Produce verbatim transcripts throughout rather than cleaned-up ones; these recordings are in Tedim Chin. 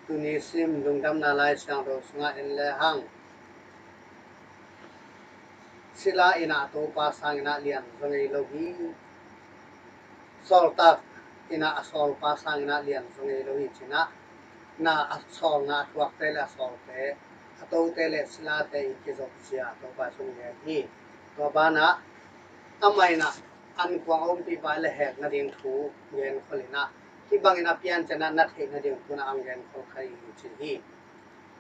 Tuni sim lungdamna Lai Siangtho sungah en le hang, sila in ah a topa sangin ah lian zaw ngei lo hi. Sawltak in ah a sawlpa sangin ah lian zaw ngei lo hi, ci-in ah na a sawlna a thuakte le a sawlte, a tote le silate i kizopzia Topa Jesu in gen hi. Tua banah amah in ah ankuang a ompihpa lehhek nading thu genkhol in ah, hih bangin a piancil ah na theih nading thu in ah hong genkhol kha hi, ci hi.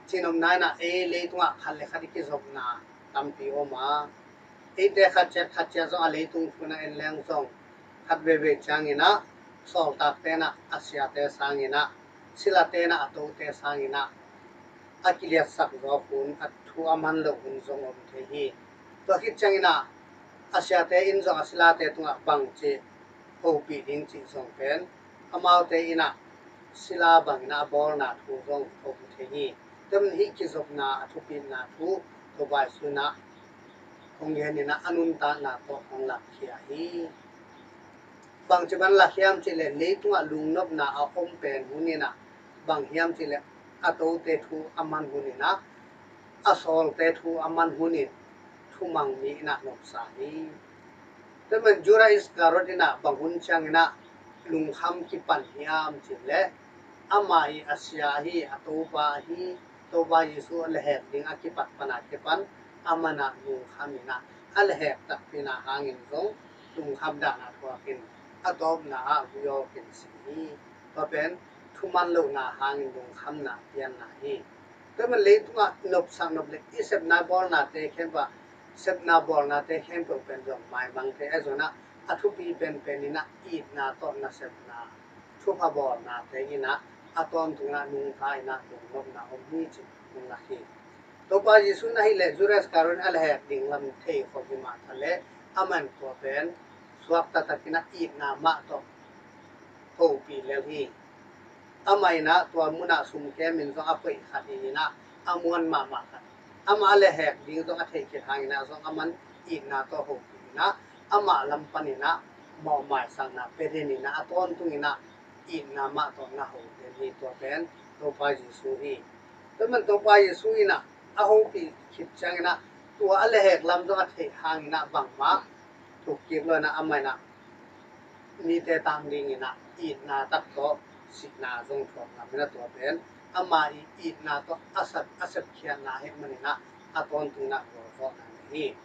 Cinopna in ah ei leitungah khat le khat i kizopna tampi om a, eite khat ciat khat ciat zong a leitung thu in ah en leng zong khat veivei ciangin ah sawltakte in ah a siate sangin ah, silate in ah a tote sangin ah a kiliatsak zawk hun, a thu a man loh hun zong om thei hi. Tua khit ciangin ah a siate in zong a silate tungah bangci hopih ding cih zong pen amaute in ah sila bangin ah a bawlna thu zong om thei hi. Tua manin hih kizopna a thupitna thu Topa Jesu in ah hong gen in ah a nuntakna tawh hong lakkhia hi. Bangci bang lakkhia hiam cih leh leitungah lungnopna a om pen hun in ah, bang hiam cih leh a tote thu a man hun in ah, a sawlte thu a man hun in thumang mi in ah nopsa hi. Tua manin Judas Iskariot in ah bang hun ciangin ah lungkham kipan hiam cih leh, amah i a sia ahi, a topa ahi Topa Jesu a lehhek ding a kipat pan a kipan amah in ah lungkham in ah, a lehhek takpi na hangin zong lungkham dan a thuak in a tawpna ah a vui awk in si hi. Tua pen thuman lohna hangin lungkhamna pianna hi. Tua manin leitungah nopsak nop le i sepna bawlnate khempeuh ah, sepna bawlnate khempeuh pen zong maimang thei, ahi zongin ah a thupi penpen in ah itna tawh nasepna, thupha bawlnate in ah a tawntung in ah nungta in ah lungnopna om hi, ci-in hong lak hi. Topa Jesu in ahih leh Judas Iskariot in a lehhek ding lam thei khop hi mah ta leh, amah in tua pen suak taktak in ah itna mah tawh hopih lel hi. Amah in ah tua mun ah sum kem in zong a koih khat hi in ah, a muan mahmah khat, amah a lehhek ding zong a theih khit hangin ah zong amah in itna tawh hopih in ah, amah lam panin ah mawhmaisakna pia den in ah a tawntung in ah itna mah tawh na ho den hi. Tua pen Topa Jesu hi. Tua manin Topa Jesu in ah a hopih khit ciangin ah tua a lehhek lam zong a theih hangin ah bangmah thuk kik lo in ah amah in ah mite tang dingin ah itna tak tawh sihna zong thuak ngam in ah, tua pen ama i itna tawh a sep, a sepkhiatna ahih manin ah a tawntung in ah gualzawhna nei hi.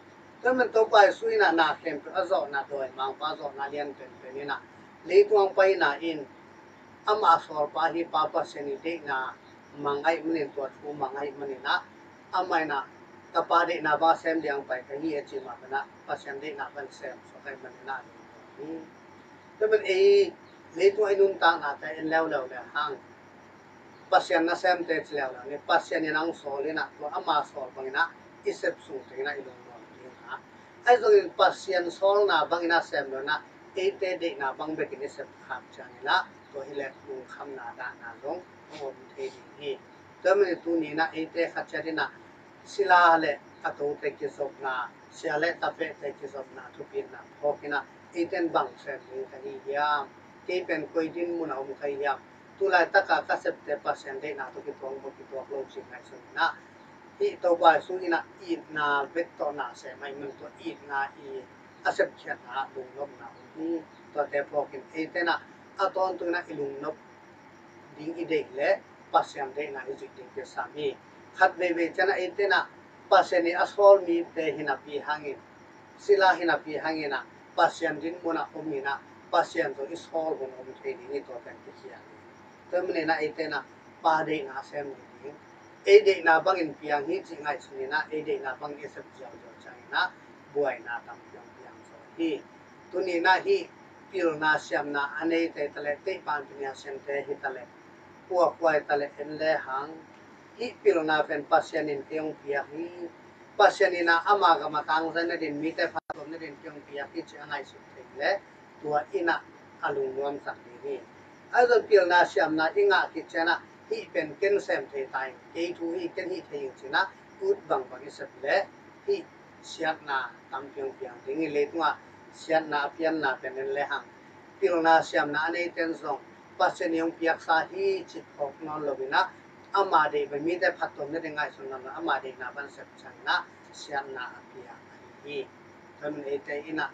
Tua manin Topa Jesu in ah na khempeuh a zawhna, dawimangpa zawhna lian penpen in ah leitung hong paina in amah a sawlpa ahi Pa Pasian i deihna mang ahih manin, tua thu mang ahih manin ah amah in ah ka Pa deihna bang a sem ding hong pai ka hi, a cih mah bangin ah Pasian deihna bang sem suak ahih manin ah a lungdam hi. Tua manin ei leitung a i nuntaknate en leuleu le hang, Pasian nasemte ci leuleu ni, Pasian in hong sawl in ah tua ama sawl bangin ah i sep sung tengin ah i lungnuam ding a, ahi zongin Pasian sawlna bangin ah sem lo in ah eite deihna bang bekin i sep khak ciangin ah tua hi leh lungkhamna dahna zong hong om thei ding hi. Tua manin tuni in ah eite khat ciat in ah sila le a tote kizopna, sia le tapehte kizopna thupitna phawk in ah eite in bang sem ding ka hi hiam? Kei pen koi dinmun ah om ka hi hiam? Tulaitak a ka septe Pasian deihna tawh kituak maw, kituak lo, cih ngaihsun in ah, hih Topa Jesu in ah itna bek tawh na sem ahih manin tua itna i a sepkhiatna ah lungnopna om hi. Tuate phawk in eite in ah a tawntung in ah i lungnop ding i deih leh Pasian deihna i zuih ding kisam hi. Khat veivei ciang ah eite in ah Pasian i a sawl mite hi napi hangin, sila hi napi hangin ah Pasian dinmun ah om in ah Pasian zong i sawl hun om thei ding hi, tua pen kikhial hi. Tua manin ah eite in ah Pa deihna sem ni ding, ei deihna bangin piang hi cih ngaihsun in ah ei deihna bangin i sep ziauziau ciangin ah buaina tampi hong piang zaw hi. Tuni in ah hih pilna siamna a neite hi ta leh, teih pan pinia siamte hi ta leh, khuakhua hi ta leh en le hang, hih pilna pen Pasian in kei hong piak hi, Pasian in ah ama gam a tangzai nading, mite phattuam nading kei hong piak hi cih a ngaihsut thei leh tua in ah a lungnuam sak ding hi. Ahi zong pilna siamna i ngah khit ciang ah hih pen ken sem thei ta ing, kei thu hi, ken hih thei ing ci-in ah ut bangbang i sep leh hih siatna tampi hong piang ding hi. Leitungah siatna a pianna pen en le hang, pilna siamna a neite in zong Pasian in hong piaksa hi cih phawk nawn lo in ah ama deih bang, mite phattuamna ding ngaihsutna, ama deihna bang sep ciangin ah siatna a piak ahi hi. Tua ahih manin eite in ah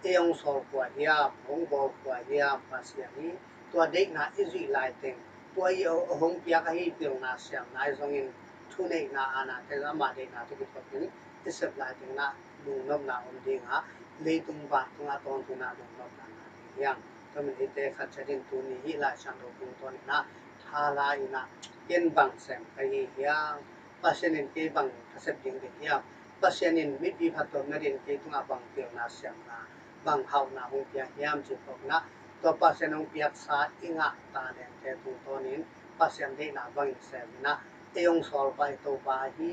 ei hong sawl kua hiam, hong bawl kua hiam, Pasian hi. Tua deihna i zuih laiteng, tua i hong piak ahi pilna siamna ahi zongin, thuneihna, aana te, ama deihna tawh kituakin i sep laiteng in ah lungnopna om ding a, leitung vantung a tawntung in ah lungnopna ngah ding hi hang. Tua ahih manin eite khat ciat in tuni hih Lai Siangtho tungtawn in ah thala in ah, ken bang sem ka hi hiam, Pasian in kei bang ka sep ding deih hiam, Pasian in mipi phattuamna dingin kei tungah bang pilna siamna, bang hauhna hong pia hiam cih phawk in ah, tua Pasian hong piaksa i ngah talente tungtawnin Pasian deihna bangin sem in ah, ei hong sawlpa i Topa hi.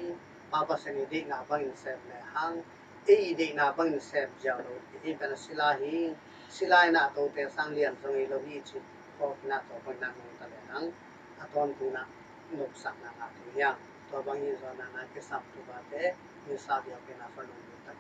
Pa Pasian i deihna bangin sem lehang, ei i deihna bangin sem ziau lo, ei pen a sila hi. Sila in ah a tote sang lian zong hi lo hi cih phawk in ah, tua bangin ah nungta lehang a tawntung in ah nopsakna ngah ding hi hang. Tua bang hi zaw in ah na kisam Tupate, misa biakpiakna sung nungta